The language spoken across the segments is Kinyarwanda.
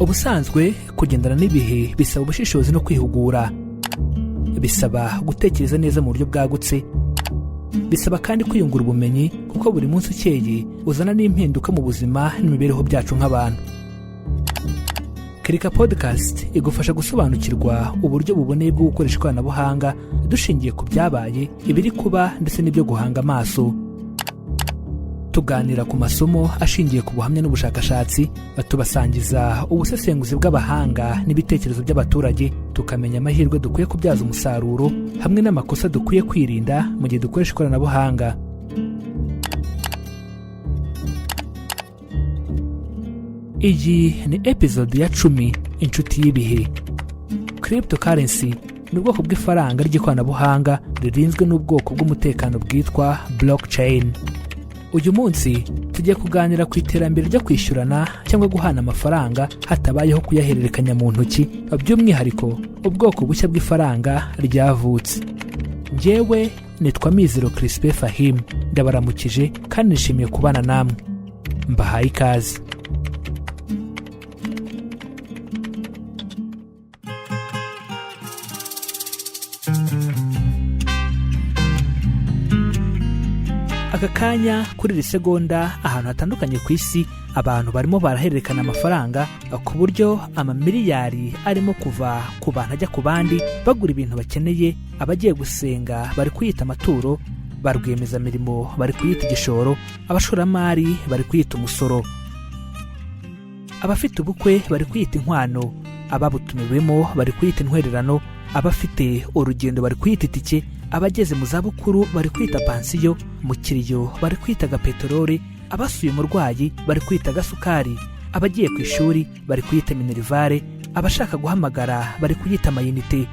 Ubusanzwe kugendana n'ibihe bisaba ubushishozi no kwihugura, bisaba gutekereza neza mu buryo bwagutse, bisaba kandi kwiyungura ubumenyi, kuko buri munsi ukeye uzana n'impinduka mu buzima n'imibereho byacu nk'abantu. Kirika Podcast igufasha gusobanukirwa uburyo buboneye bwo gukoresha ikoranabuhanga, dushingiye ku byabaye, ibiri kuba ndetse n'ibyo guhanga amaso. Tuganira ku masomo ashingiye ku buhamya n'ubushakashatsi, tubasangiza ubusesenguzi bw'abahanga n'ibitekerezo by'abaturage, tukamenya amahirwe dukwiye kubyaza umusaruro hamwe n'amakosa dukwiye kwirinda mu gihe dukoresha ikoranabuhanga. Iyi ni episode ya 10, Inshuti y'ibihe. Cryptocurrency ni ubwoko bw'ifaranga ry'ikoranabuhanga ririnzwe n'ubwoko bw'umutekano bwitwa blockchain. Uyu munsi tugiye kuganira ku iterambere ryo kwishyurana cyangwa guhana amafaranga hatabayeho kuyahererekanya mu ntoki, by'umwihariko ubwoko bushya bw'ifaranga ryavutse. Njyewe nitwa Mizero Crispin Fahim, ndabaramukije kandi nishimiye kubana namwe, mbahaye ikaze. Aka kanya, kuri iri segonda, ahantu hatandukanye ku isi abantu barimo barahererekana amafaranga, ku buryo amamiliyari arimo kuva ku bantu ajya ku bandi bagura ibintu bakeneye. Abagiye gusenga bari kuyita amaturo, ba rwiyemezamirimo bari kuyita igishoro, abashoramari bari kuyita umusoro, abafite ubukwe bari kuyita inkwano, ababutumiwemo bari kuyita intwererano, abafite urugendo bari kuyita itike, abageze mu zabukuru bari kwita pansiyo, mu kiriyo bari kwita agapeteroli, abasuye umurwayi bari kwita agasukari, abagiye ku ishuri bari kuyita minerivare, abashaka guhamagara bari kuyita amayinite,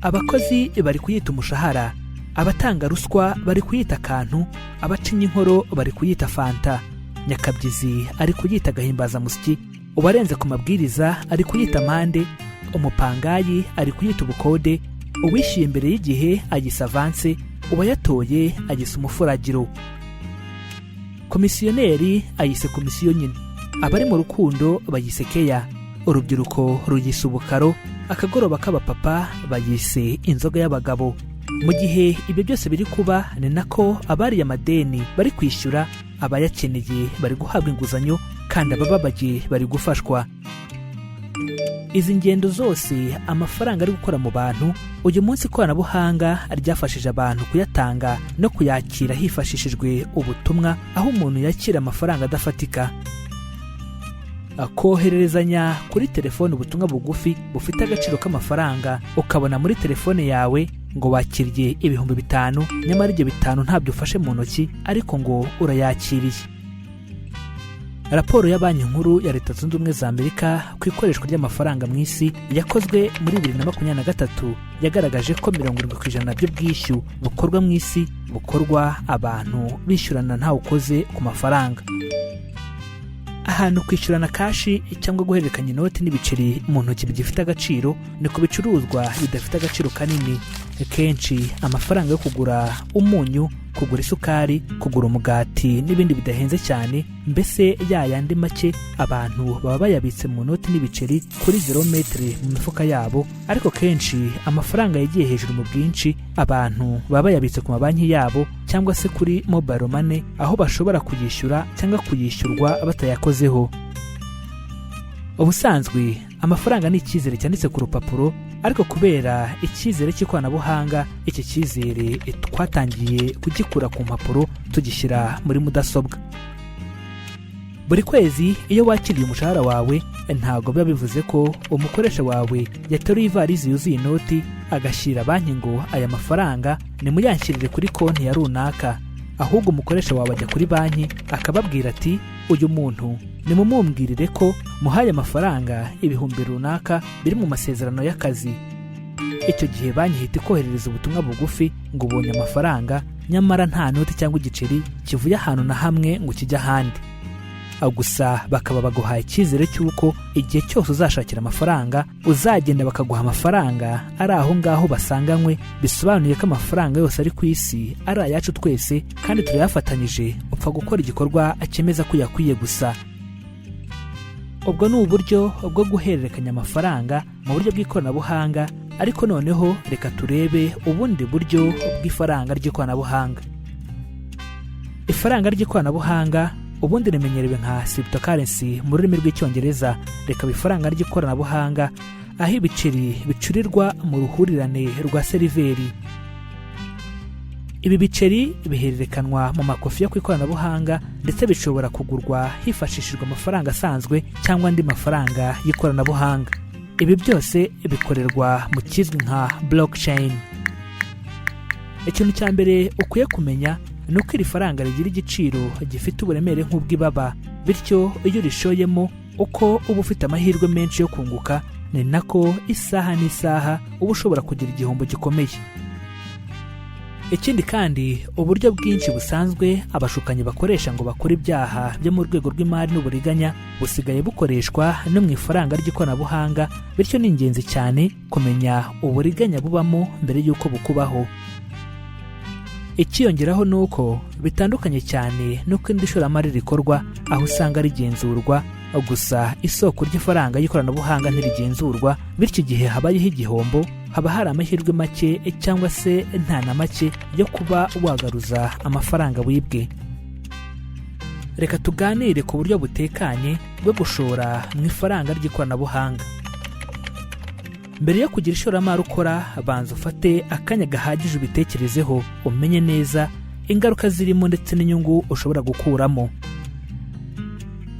abakozi bari kuyita umushahara, abatanga ruswa bari kuyita akantu, abacinya inkoro bari kuyita fanta, nyakabyizi ari kuyita agahimbazamusyi, uwarenze ku mabwiriza ari kuyita amande, umupangayi ari kuyita ubukode, uwishyuye mbere y'igihe ayise avanse, uwayatoye ayise umufuragiro, komisiyoneri ayise komisiyo nyine, abari mu rukundo bayise keya, urubyiruko ruyise ubukaro, akagoroba k'abapapa bayise inzoga y'abagabo. Mu gihe ibyo byose biri kuba, ni nako abariye amadeni bari kwishyura, abayakeneye bari guhabwa inguzanyo, kandi abababaye bari gufashwa. Izi ngendo zose amafaranga ari gukora mu bantu uyu munsi, ikoranabuhanga ryafashije abantu kuyatanga no kuyakira hifashishijwe ubutumwa, aho umuntu yakira amafaranga adafatika, kohererezanya kuri telefone ubutumwa bugufi bufite agaciro k'amafaranga, ukabona muri telefone yawe ngo wakiriye 5000, nyamara ibyo 5 ntabyo ufashe mu ntoki, ariko ngo urayakiriye. Raporo ya Banki Nkuru ya Leta Zunze Ubumwe za Amerika ku ikoreshwa ry'amafaranga mu isi yakozwe muri 2023 yagaragaje ko 70% by'ubwishyu bukorwa mu isi bukorwa abantu bishyurana ntawe ukoze ku mafaranga. Ahantu kwishyurana cash cyangwa guhererekanya inoti n'ibiceri mu ntoki bigifite agaciro ni ku bicuruzwa bidafite agaciro kanini. Kenshi amafaranga yo kugura umunyu, kugura isukari, kugura umugati n'ibindi bidahenze cyane, mbese ya yandi make, abantu baba bayabitse mu noti n'ibiceri kuri zero metere mu mifuka yabo. Ariko kenshi amafaranga yagiye hejuru mu bwinshi, abantu baba bayabitse ku mabanki yabo cyangwa se kuri mobile money, aho bashobora kuyishyura cyangwa kuyishyurwa batayakozeho. Ubusanzwe amafaranga ni icyizere cyanditse ku rupapuro, ariko kubera icyizere cy'ikoranabuhanga, iki cyizere twatangiye kugikura ku mpapuro tugishyira muri mudasobwa. Buri kwezi iyo wakiriye umushahara wawe, ntabwo biba bivuze ko umukoresha wawe yateruye ivarisi yuzuye inoti agashyira banki ngo aya mafaranga nimuyanshyirire kuri konti ya runaka. Ahubwo umukoresha wawe ajya kuri banki akababwira ati: "Uyu muntu nimumumbwirire ko muhaye amafaranga ibihumbi runaka biri mu masezerano y'akazi." Icyo gihe banki ihita ikoherereza ubutumwa bugufi ngo ubonye amafaranga, nyamara nta noti cyangwa igiceri kivuye ahantu na hamwe ngo kijye ahandi. Gusa bakaba baguhaye icyizere cy'uko igihe cyose uzashakira amafaranga uzagenda bakaguha amafaranga ari aho ngaho basanganywe. Bisobanuye ko amafaranga yose ari ku isi ari ayacu twese kandi turayafatanyije, upfa gukora igikorwa cyemeza ko uyakwiye gusa. Ubwo ni uburyo bwo guhererekanya amafaranga mu buryo bw'ikoranabuhanga, ariko noneho reka turebe ubundi buryo bw'ifaranga ry'ikoranabuhanga. Ifaranga ry'ikoranabuhanga ubundi rimenyerewe nka cryptocurrency mu rurimi rw'Icyongereza, rikaba ifaranga ry'ikoranabuhanga aho ibiceri bicurirwa mu ruhurirane rwa seriveri. Ibi biceri bihererekanwa mu makofi yo ku ikoranabuhanga, ndetse bishobora kugurwa hifashishijwe amafaranga asanzwe cyangwa andi mafaranga y'ikoranabuhanga. Ibi byose bikorerwa mu kizwi nka blockchain. Ikintu cya mbere ukwiye kumenya ni uko iri faranga rigira igiciro gifite uburemere nk'ubw'ibaba. Bityo iyo urishoyemo, uko uba ufite amahirwe menshi yo kunguka, ni nako isaha n'isaha uba ushobora kugira igihombo gikomeye. Ikindi kandi, uburyo bwinshi busanzwe abashukanyi bakoresha ngo bakore ibyaha byo mu rwego rw'imari n'uburiganya busigaye bukoreshwa no mu ifaranga ry'ikoranabuhanga. Bityo ni ingenzi cyane kumenya uburiganya bubamo mbere y'uko bukubaho. Ikiyongeraho ni uko bitandukanye cyane n'uko indi ishoramari rikorwa, aho usanga rigenzurwa. Gusa isoko ry'ifaranga y'ikoranabuhanga ntirigenzurwa, bityo igihe habayeho igihombo haba hari amahirwe make cyangwa se nta na make yo kuba wagaruza amafaranga wibwe. Reka tuganire ku buryo butekanye bwo gushora mu ifaranga ry'ikoranabuhanga. Mbere yo kugira ishoramari ukora, banza ufate akanya gahagije ubitekerezeho, umenye neza ingaruka zirimo ndetse n'inyungu ushobora gukuramo.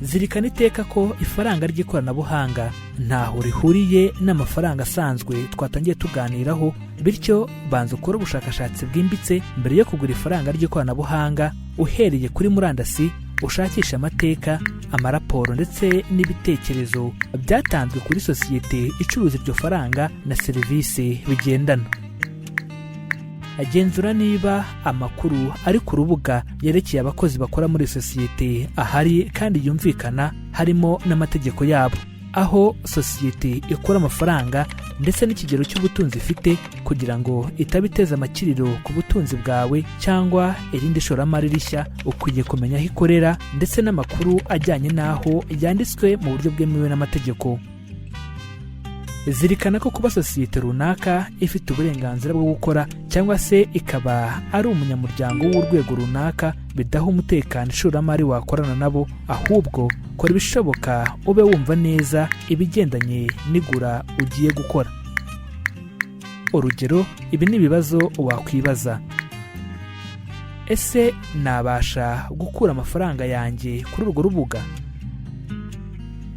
Zirikana iteka ko ifaranga ry'ikoranabuhanga ntaho rihuriye n'amafaranga asanzwe twatangiye tuganiraho. Bityo banza ukore ubushakashatsi bwimbitse mbere yo kugura ifaranga ry'ikoranabuhanga, uhereye kuri murandasi ushakisha amateka, amaraporo ndetse n'ibitekerezo byatanzwe kuri sosiyete icuruza iryo faranga na serivisi bigendana. Agenzura niba amakuru ari ku rubuga yerekeye abakozi bakora muri sosiyete ahari kandi yumvikana, harimo n'amategeko yabo, aho sosiyete ikura amafaranga ndetse n'ikigero cy'ubutunzi ifite, kugira ngo itaba iteza amakiriro ku butunzi bwawe cyangwa irindi shoramari rishya. Ukwiye kumenya aho ikorera ndetse n'amakuru ajyanye n'aho yanditswe mu buryo bwemewe n'amategeko. Zirikana ko kuba sosiyete runaka ifite uburenganzira bwo gukora cyangwa se ikaba ari umunyamuryango w'urwego runaka bidaha umutekano ishoramari wakorana nabo. Ahubwo kora ibishoboka ube wumva neza ibigendanye n'igura ugiye gukora. Urugero, ibi ni ibibazo wakwibaza: Ese nabasha gukura amafaranga yanjye kuri urwo rubuga?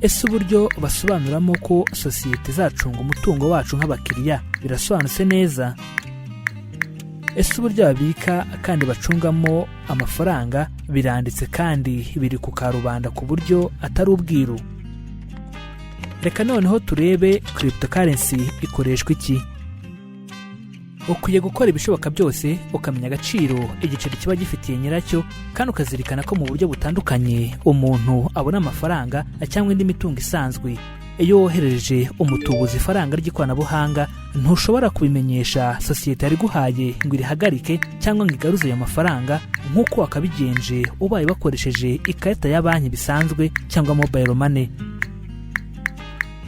Ese uburyo basobanuramo ko sosiyete izacunga umutungo wacu nk'abakiriya birasobanutse neza? Ese uburyo babika kandi bacungamo amafaranga biranditse kandi biri ku karubanda ku buryo atari ubwiru? Reka noneho turebe cryptocurrency ikoreshwa iki. Ukwiye gukora ibishoboka byose ukamenya agaciro igiceri kiba gifitiye nyiracyo, kandi ukazirikana ko mu buryo butandukanye umuntu abona amafaranga cyangwa indi mitungo isanzwe, iyo woherereje umutubuzi ifaranga ry'ikoranabuhanga, ntushobora kubimenyesha sosiyete yariguhaye ngo irihagarike cyangwa ngo igaruze ayo mafaranga nk'uko wakabigenje ubaye bakoresheje ikarita ya banki bisanzwe cyangwa mobile money.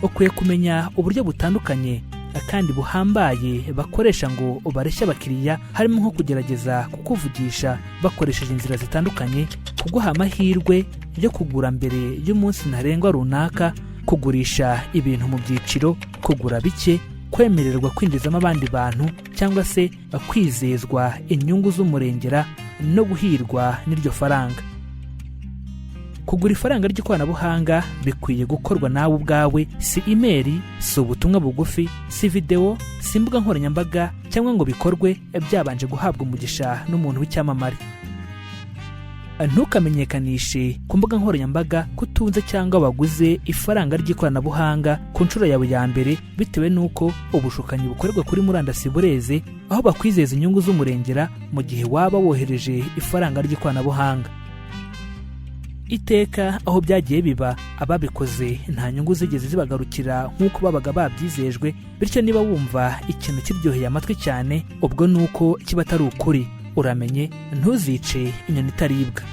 Ukwiye kumenya uburyo butandukanye kandi buhambaye bakoresha ngo bareshye abakiriya, harimo nko kugerageza kukuvugisha bakoresheje inzira zitandukanye, kuguha amahirwe yo kugura mbere y'umunsi ntarengwa runaka, kugurisha ibintu mu byiciro, kugura bike, kwemererwa kwinjizamo abandi bantu, cyangwa se kwizezwa inyungu z'umurengera no guhirwa n'iryo faranga. Kugura ifaranga ry'ikoranabuhanga bikwiye gukorwa nawe ubwawe, si imeri, si ubutumwa bugufi, si videwo, si imbuga nkoranyambaga, cyangwa ngo bikorwe byabanje guhabwa umugisha n'umuntu w'icyamamare. Ntukamenyekanishe ku mbuga nkoranyambaga ko utunze cyangwa waguze ifaranga ry'ikoranabuhanga ku nshuro yawe ya mbere, bitewe n'uko ubushukanyi bukorerwa kuri murandasi bureze, aho bakwizeza inyungu z'umurengera mu gihe waba wohereje ifaranga ry'ikoranabuhanga. Iteka aho byagiye biba, ababikoze nta nyungu zigeze zibagarukira nk'uko babaga babyizejwe. Bityo niba wumva ikintu kiryoheye amatwi cyane, ubwo ni uko kiba atari ukuri. Uramenye ntuzice inyoni itaribwa.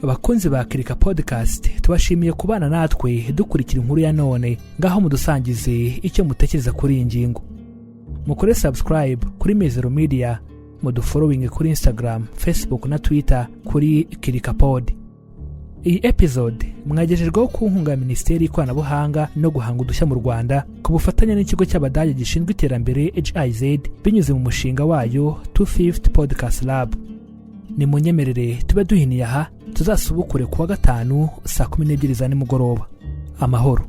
Abakunzi ba Kirika Podcast, tubashimiye kubana natwe dukurikira inkuru ya none. Ngaho mudusangize icyo mutekereza kuri iyi ngingo. Mukore subscribe kuri Mizero Media, mudufollowing kuri Instagram, Facebook na Twitter kuri Kirika Pod. Iyi episode mwagejejweho ku nkunga ya Minisiteri y'Ikoranabuhanga no Guhanga Udushya mu Rwanda, ku bufatanye n'ikigo cy'Abadage gishinzwe iterambere GIZ, binyuze mu mushinga wayo 250 Podcast Lab. Ni munyemerere tube duhiniye aha, tuzasubukure kuwa gatanu saa 12 za nimugoroba. Amahoro.